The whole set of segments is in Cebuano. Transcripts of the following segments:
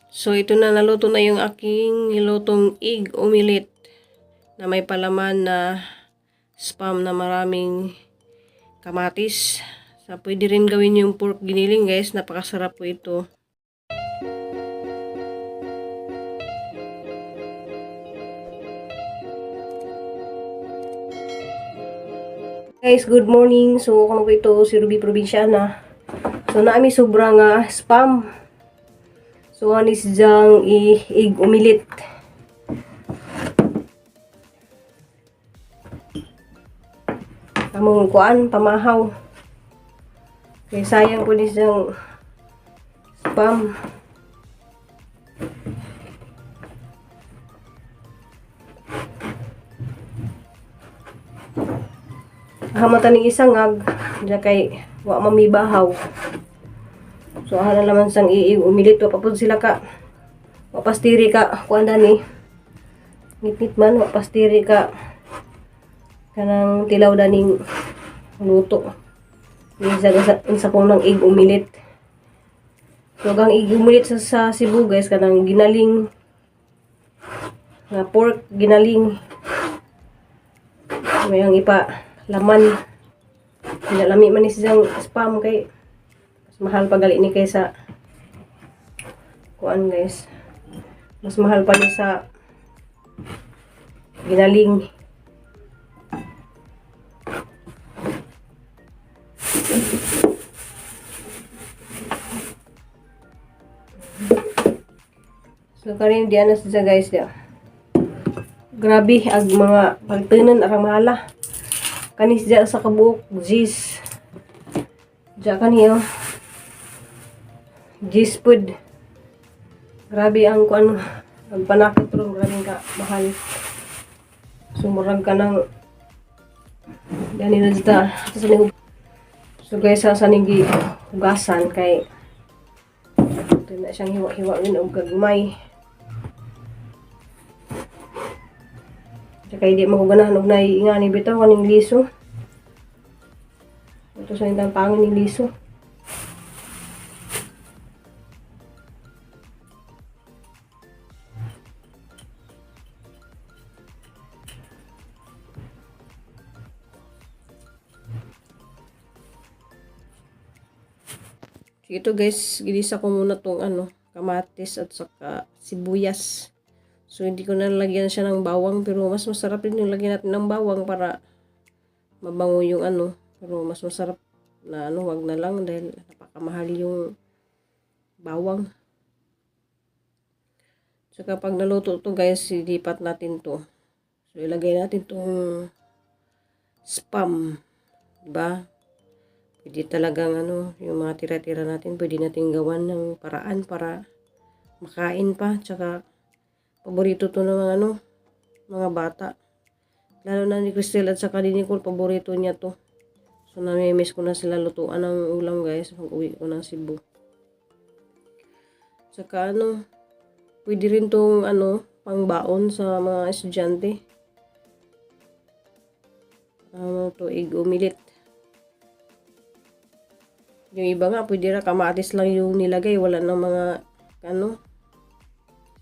So ito na, naluto na yung aking nilutong egg omelette na may palaman na spam na maraming kamatis. So pwede rin gawin yung pork giniling, guys. Napakasarap po ito. Guys, good morning. So ako po ito, si Ruby Provinciana. So naami sobrang spam. So anis diyang egg omelette. Among kuan, pamahaw. Kay sayang po ni siyang spam. Hamatan ning isang ag, diya kay wa mamibahaw. So aha na naman sang iig umilit wa pa pud sila ka. Wa pastiri ka kuan dani. Ngitngit man wa pastiri ka kanang tilaw daning luto. Isa sa unsa pong nang egg omelette. So gang egg omelette sa Cebu, guys, kanang ginaling nga pork ginaling. May ang ipa laman. Pinalami man ni siyang spam kay mas mahal pa gali ni kaysa kuan, guys. Mas mahal pa ni sa ginaling. So karin diyan na siya, guys, dia. Grabe ag mga pagtunan arang mahala. Kanis diya sa kabuok Gis. Diya kani oh. Gis pud. Grabe ang kuan ang panakit ron, grabe ka mahal. Sumurag ka ng gani na dita. Sa ning. So guys, sa ning hugasan kay ito na siyang hiwa-hiwa og gagmay. Tsaka hindi mo ko ganahan og naay ingani bitaw kaning liso. Ito sa intang pangin ning liso. So, ito guys, ginisa ko muna tong ano, kamatis at saka sibuyas. So hindi ko na lagyan siya ng bawang, pero mas masarap din yung lagyan natin ng bawang para mabango yung ano. Pero mas masarap na ano, wag na lang dahil napakamahal yung bawang. So kapag naluto to, guys, ilipat natin to. So ilagay natin tong spam. Diba? Pwede talagang ano, yung mga tira-tira natin, pwede natin gawan ng paraan para makain pa. Tsaka, paborito to ng mga ano, mga bata. Lalo na ni Cristel at saka ni Nicole, paborito niya to. So, namimiss ko na sila lutuan ng ulam, guys, pag uwi ko ng Cebu. Tsaka ano, pwede rin tong ano, pangbaon sa mga estudyante. Ano to, egg omelette. Yung iba nga, pwede ra kamatis lang yung nilagay. Wala nang mga, ano.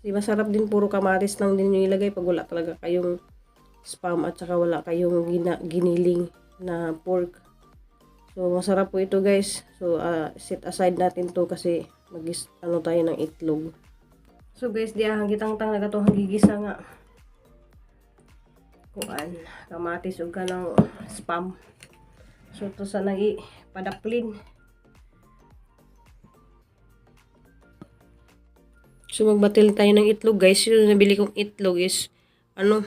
Kasi masarap din, puro kamatis lang din yung ilagay pag wala talaga kayong spam at saka wala kayong giniling na pork. So, masarap po ito, guys. So, set aside natin to kasi mag ano tayo ng itlog. So, guys, di ang gitang-tang na katong gigisa nga. Kuan, kamatis ug kanang spam. So, to sa nang padaplin. So, magbatil tayo ng itlog, guys. Yung nabili kong itlog is, ano,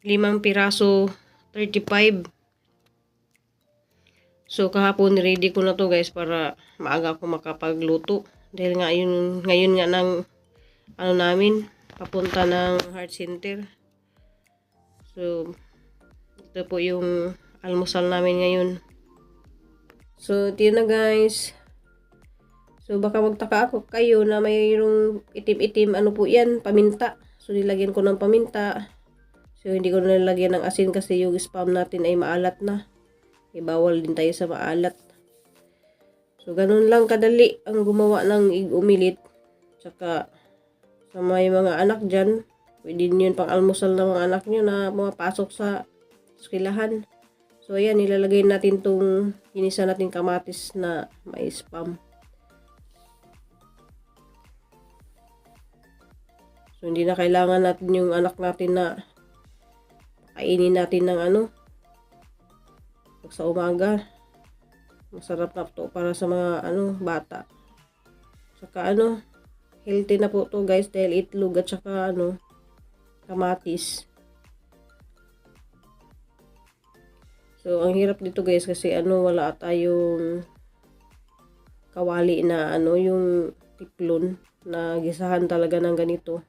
5 piraso, 35. So, kahapon, ready ko na to, guys, para maaga ako makapagluto. Dahil nga, yun, ngayon nga ng, ano namin, papunta ng heart center. So, ito po yung almusal namin ngayon. So, ito na, guys. So, baka magtaka ako kayo na mayroong itim-itim, ano po yan, paminta. So, nilagyan ko ng paminta. So, hindi ko nilagyan ng asin kasi yung spam natin ay maalat na. Ibawal din tayo sa maalat. So, ganun lang kadali ang gumawa ng egg omelette. Tsaka sa may mga anak dyan, pwede niyo yun pang almusal ng mga anak niyo na pumapasok sa eskwelahan. So ayan, nilalagay natin tong ginisa natin kamatis na may spam. So hindi na kailangan natin yung anak natin na kainin natin ng ano pag sa umaga. Masarap na to para sa mga ano bata. Saka ano, healthy na po to guys dahil itlog at saka ano kamatis. So ang hirap dito guys kasi ano wala tayong kawali na ano yung tiplon na gisahan talaga ng ganito.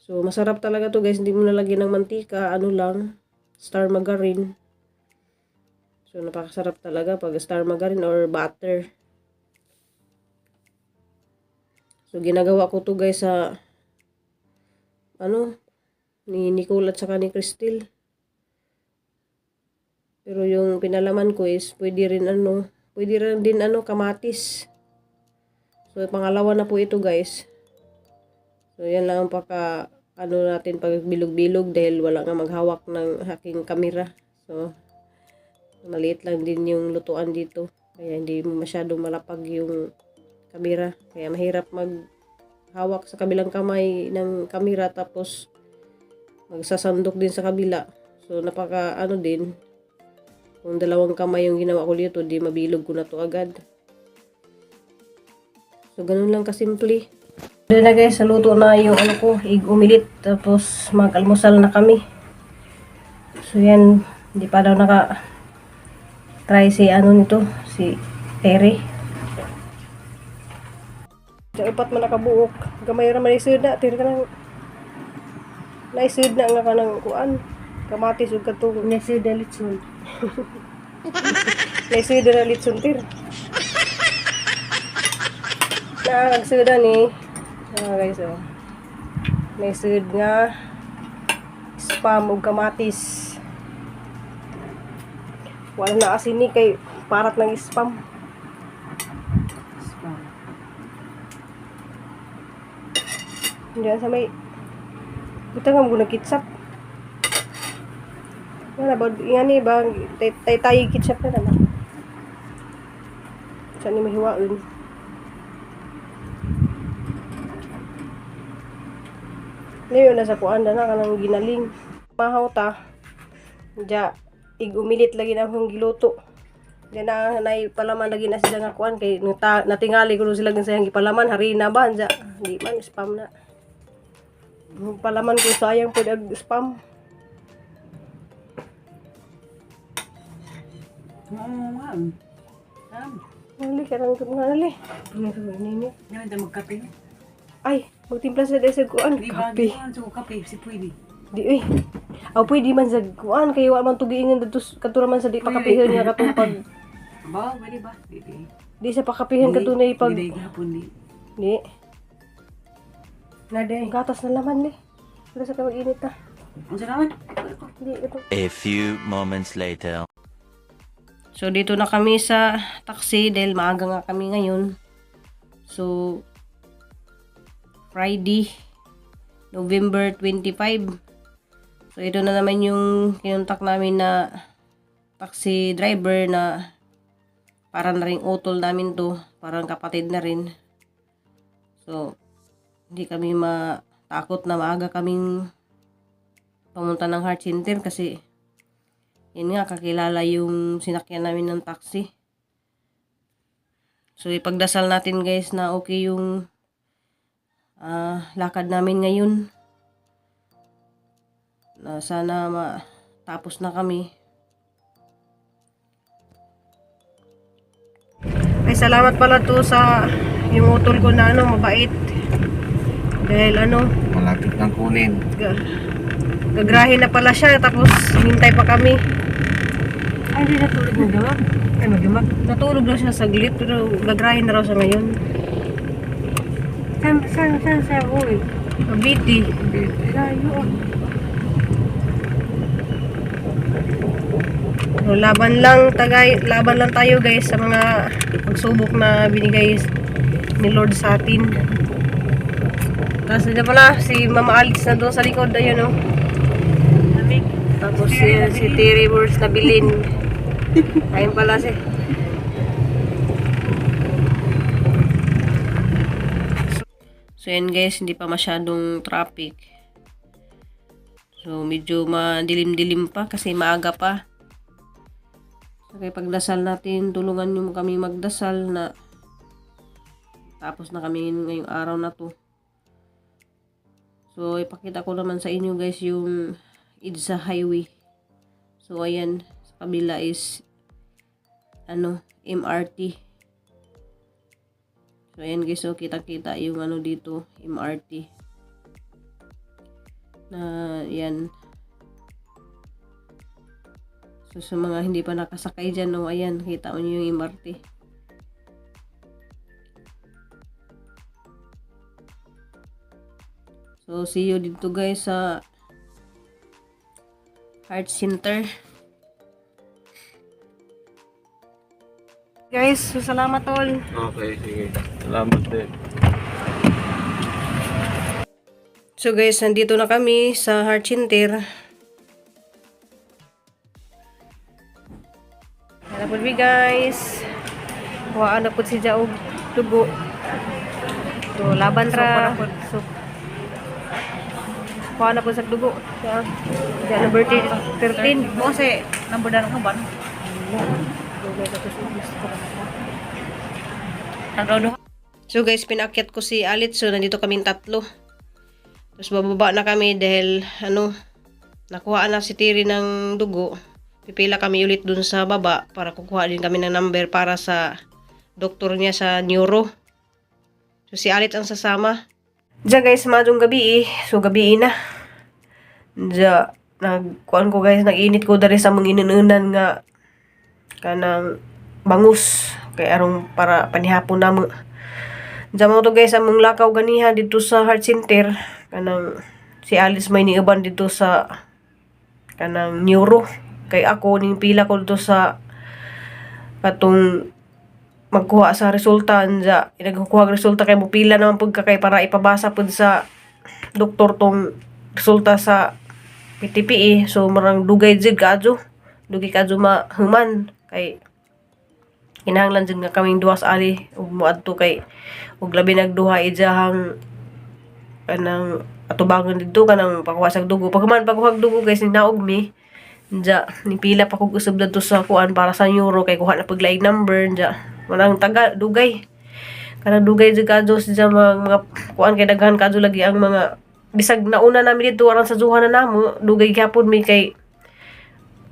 So masarap talaga to guys, hindi mo nalagyan ng mantika, ano lang, star margarine. So napakasarap talaga pag star margarine or butter. So ginagawa ko to guys sa ano ni Nicole at saka ni Christine. Pero yung pinalaman ko is pwede rin ano, pwede rin din ano kamatis. So pangalawa na po ito guys. So yan lang ang paka ano natin pag bilog-bilog dahil wala nga maghawak ng aking kamera. So maliit lang din yung lutuan dito. Kaya hindi mo masyado malapag yung kamera. Kaya mahirap maghawak sa kabilang kamay ng kamera tapos magsasandok din sa kabila. So napaka ano din, kung dalawang kamay yung ginawa ko dito, di mabilog ko na to agad. So ganun lang kasimple. Doon na guys, saluto na yung ano ko, egg omelette. Tapos mag-almusal na kami. So yan, hindi pa daw naka try si ano nito, si Terry. Sa upat man nakabuok, gamay ra man isud na, tira ka nang naisud na nga kanang kuan. Kamatis ug katong Naisud na litson. Naisud na litson tir. Na nagsuda ni. Ah, guys oh. Naisud nga spam ug kamatis. Wala na asin ni kay parat ng spam. Spam. Diyan sa may buta nga mo ketchup. Wala ba ngani ba tay tay tay ketchup na naman. Saan ni mahiwaon? Layo na sa kuan na kanang ginaling. Mahaw ta. Ja ig-umilit lagi na akong giluto. Diyan na nay palaman lagi na sila nga kuan kay nata, natingali ko sila sa iyang gipalaman harina ba ja di man spam na. Yung palaman ko sayang pud ag spam. Oo nga. Sam. Nali karang nga nali. Nini. Naman tayo magkape. Ay, magtimpla sa dahil sa kuan Di ba? kape. Di ba? So, kape. Si pwede. Di uy. Aw pwede man sa kuan kay wa man tugiingan dadto kadto ra man sa di pakapihan nga katong pag Ba, pwede ba? Di, di. di sa pakapihan kadto na pag Di, di, gahapon di. di. Nade. Gatas na laman ni. Wala sa kawag init ta. Ang salamat. Di ito. A few moments later. So dito na kami sa taxi dahil maaga nga kami ngayon. So Friday, November 25. So ito na naman yung kinontak namin na taxi driver na para na rin utol namin to, parang kapatid na rin. So hindi kami matakot na maaga kaming pumunta ng heart center kasi yun nga, kakilala yung sinakyan namin ng taxi. So, ipagdasal natin guys na okay yung lakad namin ngayon. Na sana matapos na kami. Ay, salamat pala to sa yung utol ko na ano, mabait. Dahil ano, Malapit nang kunin. gagrahe na pala siya tapos hintay pa kami. Ay, di natulog mo gamag. Ay, magamag. Natulog na siya saglit pero gagrahe na raw siya ngayon. Saan, saan, saan siya uwi? Cavite. Layo ah. So, laban lang tagay, laban lang tayo guys sa mga pagsubok na binigay ni Lord sa atin. Tapos nandiyan pala si Mama Alice na doon sa likod. Ayun oh. Tapos si Terry Burns na bilin. Ayun pala si. So yan guys, hindi pa masyadong traffic. So medyo madilim-dilim pa kasi maaga pa. So kaya pagdasal natin, tulungan nyo kami magdasal na tapos na kami ngayong araw na to. So ipakita ko naman sa inyo guys yung EDSA Highway. So ayan, sa kabila is ano, MRT. So ayan guys, so kitang-kita yung ano dito, MRT. Na yan. So sa mga hindi pa nakasakay dyan, no, ayan, kita mo yung MRT. So see you dito guys sa Heart Center. Guys, so salamat all. Okay, sige. Salamat din. So guys, nandito na kami sa Heart Center. Tara po guys. Kuhaan na po si Jaog dugo. So laban ra. So kuhaan na po sa dugo. Siya. Siya number 13. Mo kasi number na ka ba? So guys, pinakyat ko si Alit. So nandito kaming tatlo. Tapos bababa na kami dahil ano, nakuha na si Tiri ng dugo. Pipila kami ulit dun sa baba para kukuha din kami ng number para sa doktor niya sa neuro. So si Alit ang sasama. Diyan guys, madong gabi eh. So gabi na. Diyan, nagkuan ko guys, nag-init ko dari sa mga inununan nga kanang bangus kay arong para panihapon na mo. Diyan mo to guys, among lakaw ganiha dito sa Heart Center. Kanang si Alice may niuban dito sa kanang neuro. Kay ako ning pila ko dito sa katong magkuha sa resulta anja nagkukuha og resulta kay mopila naman pud ka kay para ipabasa pud sa doktor tong resulta sa PTPE. So marang dugay jud kaadyo, dugay kaadyo mahuman kay kinahanglan jud nga kaming duha sa ali ug moadto kay ug labi nagduha ijahang kanang atubangon didto kanang pakuha sa dugo. Paghuman pagkuha og dugo guys, ninaog mi nja nipila pa kog usab didto sa kuan para sa neuro kay kuha na paglaig number nja manang taga dugay kanang dugay jud kadto sa mga kuan kay daghan kadto lagi ang mga bisag nauna nami didto aron sa duha na namo, dugay gyapon mi kay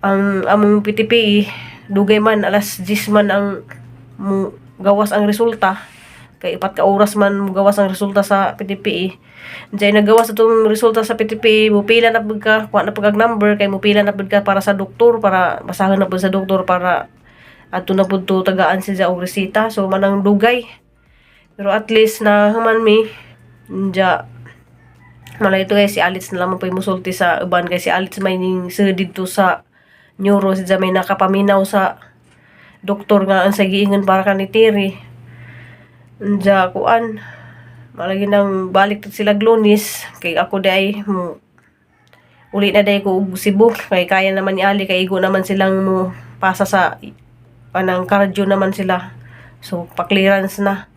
ang among PTPE dugay man, alas 10 man ang mo gawas ang resulta kay 4 ka oras man mo gawas ang resulta sa PTPE. Diyan nagawas atong resulta sa PTPE, mupila na pud ka, kuha na pud kag number kay mupila na pud ka para sa doktor para basahon na pud sa doktor para adto na pud to tagaan siya og resita. So manang dugay. Pero at least na human mi nja malay ito guys, si Alice na lamang po yung musulti sa uban kay si Alice may ning sud didto sa neuro, siya may nakapaminaw sa doktor nga ang sa giingon para kani Terry. Nja kuan malagi nang balik to sila Lunes kay ako di ay mo uli na day ko og Cebu kay kaya naman ni Ali kay igo naman silang mo pasa sa panang cardio naman sila. So pa-clearance na.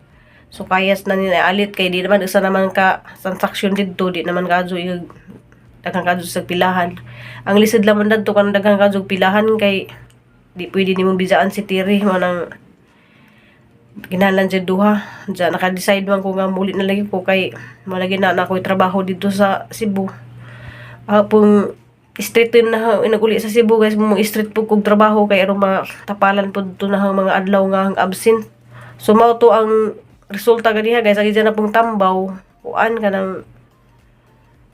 So kayas na ni Alit kay di naman usa naman ka transaction didto, di naman kadyo yung daghan kadyo sa pilahan. Ang lisod lang man dadto kanang daghan kadyo pilahan kay di pwede nimong bisaan si Tiri manang kinahanglan jud duha. Diyan naka-decide man ko nga muli na lagi ko kay malagi na na ako'y trabaho dito sa Cebu. Pong street din na inaguli sa Cebu guys, mo street po kog trabaho kay aron matapalan pud to na ang mga adlaw nga ang absent. So mao to ang resulta ganiha guys, ang na pong tambaw kuan kanang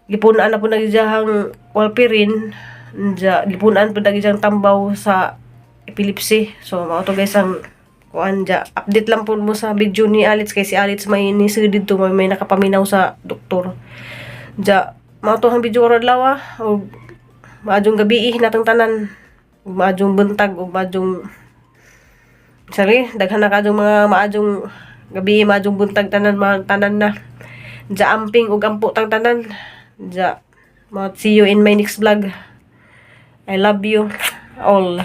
gipunan na po nagijahang walpirin nja gipunan po nagijang tambaw sa epilepsy. So mao to guys ang kuan dya. Update lang po mo sa video ni Alex kay si Alex may nisud dito, may nakapaminaw sa doktor. Dya mao to ang video karon adlaw ah. Og maadjong gabi eh, natong tanan. Ug maadjong buntag ug maadjong sorry, daghan na kadtong mga maadjong Gabi, maayong buntag tanan, mga tanan na. Dya amping ug ampo tang tanan. Dya. See you in my next vlog. I love you all.